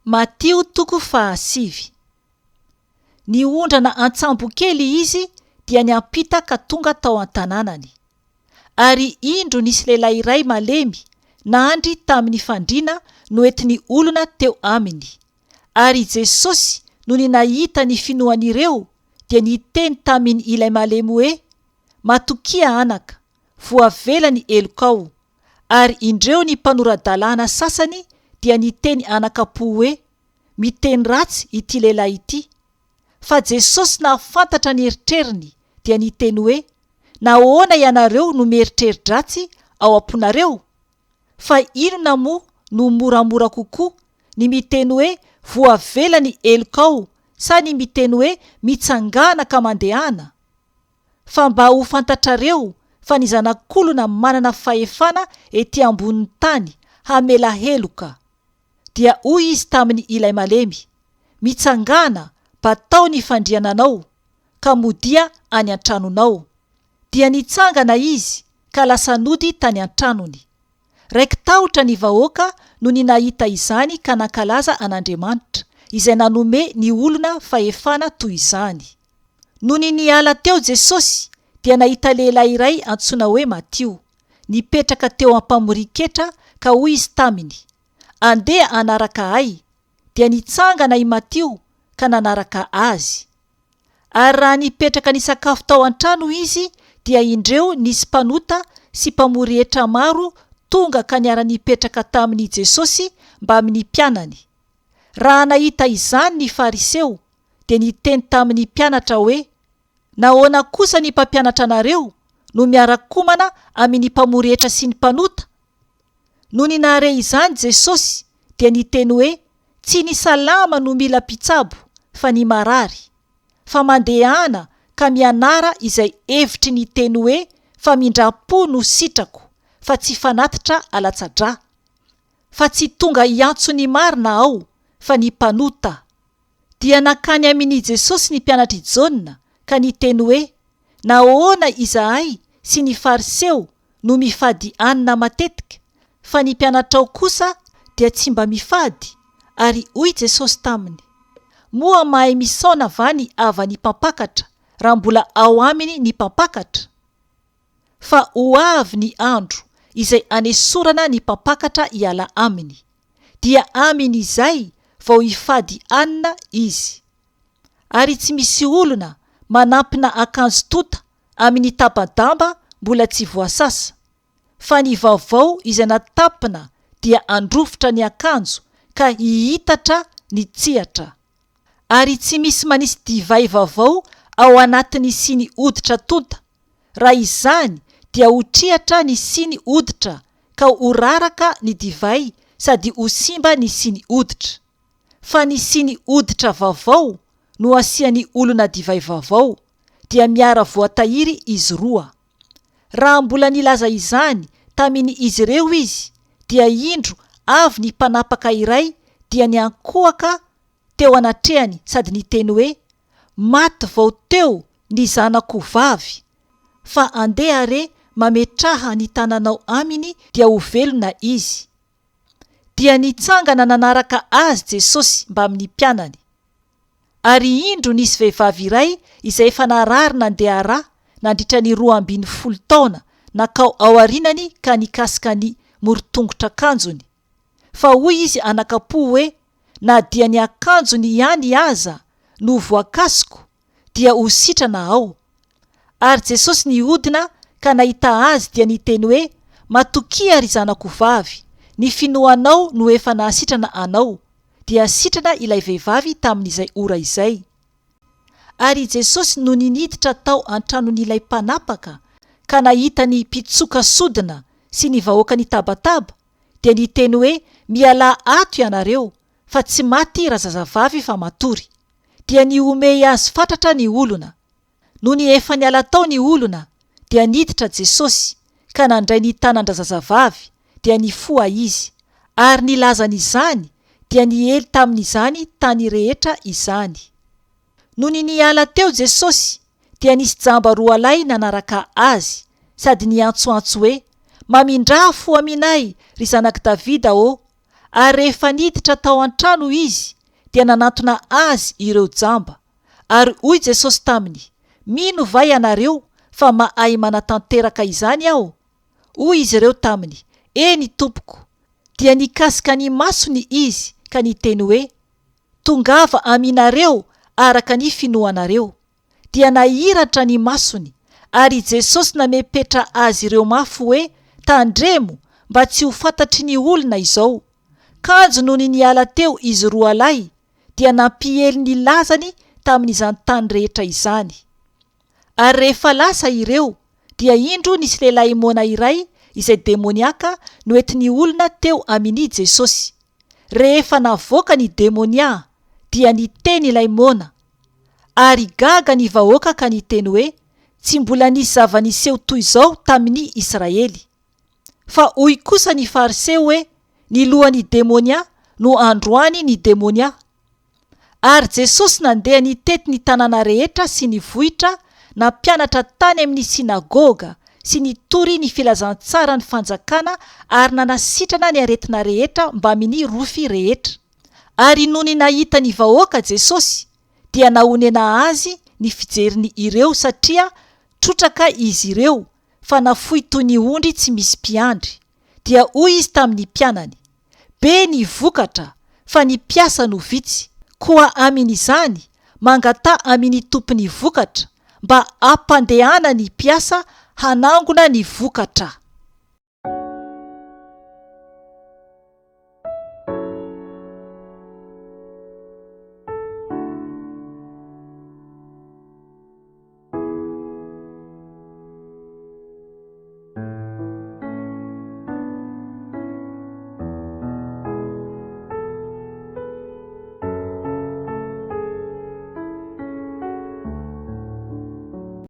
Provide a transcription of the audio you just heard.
Matio toko fahasivy. Niondrana an-tsambokely izy dia niampita ka tonga tao an-tanànany. Ary indro nisy lehilahy iray malemy nandry tamin'ny fandriana noentin'ny olona teo aminy. Ary i Jesosy nony nahita ny finoan'ireo dia niteny tamin ilay malemy hoe, Matokia anaka, voavela ny helokao. Ary indreo ny mpanora-dalàna sasany dia niteny anakam-po hoe, Miteny ratsy ity lehilahy ity. Fa Jesosy nahafantatra ny eritreriny dia niteny hoe, Nahoana ianareo no mieritreri-dratsy ao am-ponareo? Fa inona moa no moramora kokoa, ny miteny hoe, Voavela ny helokao, sa ny miteny hoe, Mitsangàna ka mandehana? Fa mba ho fantatrareo fa ny Zanak'olona manana fahefana ety ambonin'ny tany hamela heloka. Dia hoy izy tamin' ilay malemy, Mitsangàna, batao ny fandriananao, ka modia any an-tranonao. Dia nitsangana izy ka lasa nody tany an-tranony. Raiki-tahotra ny vahoaka nony nahita izany ka nankalaza an'Andriamanitra, izay nanome ny olona fahefana toy izany. Nony niala teo Jesosy, dia nahita lehilahy iray antsoina hoe Matio, nipetraka teo am-pamorian-ketra ka hoy izy taminy, Andeha hanaraka ahy. Dia nitsangana i Matio ka nanaraka azy. Ary raha nipetraka nisakafo tao an-trano izy, dia indreo nisy mpanota sy mpamory hetra maro tonga ka niara-nipetraka tamin' i Jesosy mbamin' ny mpianany. Raha nahita izany ny Fariseo, dia niteny tamin' ny mpianatra hoe, Nahoana kosa ny mpampianatra anareo no miara-komana amin' ny mpamory hetra sy ny mpanota? Nony nahare izany Jesosy, dia niteny hoe, Tsy ny salama no mila mpitsabo, fa ny marary. Fa mandehana ka mianara izay hevitry ny teny hoe famindram-po no sitrako, fa tsy fanatitra alatsa-drà. Fa tsy tonga hiantso ny marina aho, fa ny mpanota. Dia nankany amin' i Jesosy ny mpianatr' i Jaona ka niteny hoe, Nahoana izahay sy ny Fariseo no mifady hanina matetika, fa ny mpianatrao kosa dia tsy mba mifady? Ary hoy Jesosy taminy, Moa mahay misaona va ny havan'ny mpampakatra raha mbola ao aminy ny mpampakatra? Fa ho avy ny andro izay hanesorana ny mpampakatra hiala aminy, dia amin' izay vao hifady hanina izy. Ary tsy misy olona manampina akanjo tonta amin' ny tapa-damba mbola tsy voasasa, fa ny vaovao izay natapina dia handrovitra ny akanjo ka hihitatra ny tsihatra. Ary tsy misy manisy divay vaovao ao anatin' ny siny hoditra tonta, Raha izany dia ho triatra ny siny hoditra ka ho raraka ny divay sady ho simba ny siny hoditra. Fa ny siny hoditra vaovao no asian'ny olona divay vaovao, dia miara voatahiry izy roa. Raha mbola nilaza izany tamin izy ireo izy, dia indro avy ny mpanapaka iray dia niankohoka teo anatrehany sady niteny hoe, Maty vao teo ny zanako vavy, fa andeha re mametraha ny tananao aminy dia ho velona izy. Dia nitsangana nanaraka azy Jesosy mbamin'ny mpianany. Ary indro nisy vehivavy iray izay efa narary nandeha ra nandritra ny 12 taona nankao aorianany ka nikasika ny morontongotr'akanjony. Fa hoy izy anakam-po hoe, Na dia ny akanjony ihany aza no voakasiko, dia ho sitrana aho. Ary Jesosy nihodina ka nahita azy dia niteny hoe, Matokia ry zanako vavy, ny finoanao no efa nahasitrana anao. Dia sitrana ilay vehivavy tamin'izay ora izay. Ary i Jesosy nony niditra tao an-tranon'ilay mpanapaka ka nahita ny mpitsoka sodina sy ny vahoaka nitabataba, dia niteny hoe, Mialà ato ianareo, fa tsy maty razazavavy fa matory. Dia nihomehy azy fatratra ny olona. Nony efa niala tao ny olona, dia niditra Jesosy, ka nandray ny tanan-drazazavavy, dia nifoha izy. Ary nilazany izany, dia niely tamin'izany tany rehetra izany. Nony niala teo Jesosy, dia nisy jamba roalahy nanaraka Azy, sady niantsoantso hoe, Mamindrà fo aminay, ry zanak'i Davida ô! Ary rehefa niditra tao an-trano Izy, dia nanantona Azy ireo jamba. Ary hoy Jesosy taminy, Mino va ianareo fa mahay manatanteraka izany Aho? Hoy izy ireo taminy, Eny, Tompoko. Dia nikasika ny masony Izy ka niteny hoe, Tongava aminareo araka ny finoanareo. Dia nahiratra ny masony, ary i Jesosy namepetra azy ireo mafy hoe, Tandremo mba tsy ho fantatry ny olona izao. Kanjo nony niala teo izy roalahy, dia nampiely ny lazany tamin'izany tany rehetra izany. Ary rehefa lasa ireo, dia indro nisy lehilahy moana iray izay demoniaka noentin'ny olona teo amin' i Jesosy. Rehefa navoaka ny demonia, dia niteny ilay moana. Ary gaga ny vahoaka ka niteny hoe, Tsy mbola nisy zava-niseho toy izao tamin' i Israely. Fa hoy kosa ny Fariseo hoe, Ny lohan' i demonia no androany ny demonia. Ary Jesosy nandeha nitety ny tanàna rehetra sy ny vohitra, nampianatra tany amin' ny synagoga sy nitory ny filazantsaran' ny fanjakana ary nanasitrana ny aretina rehetra mbamin' ny rofy rehetra. Ary nony nahita ny vahoaka Jesosy, dia nahonena Azy ny fijeriny ireo satria trotraka izy ireo, fa nafoy toy ny ondry tsy misy mpiandry. Dia hoy Izy tamin' ny mpianany, Be ny vokatra, fa ny mpiasa no vitsy. Koa amin' izany, mangataha amin' ny Tompon' ny vokatra, mba hampandehanany mpiasa hanangona ny vokatra.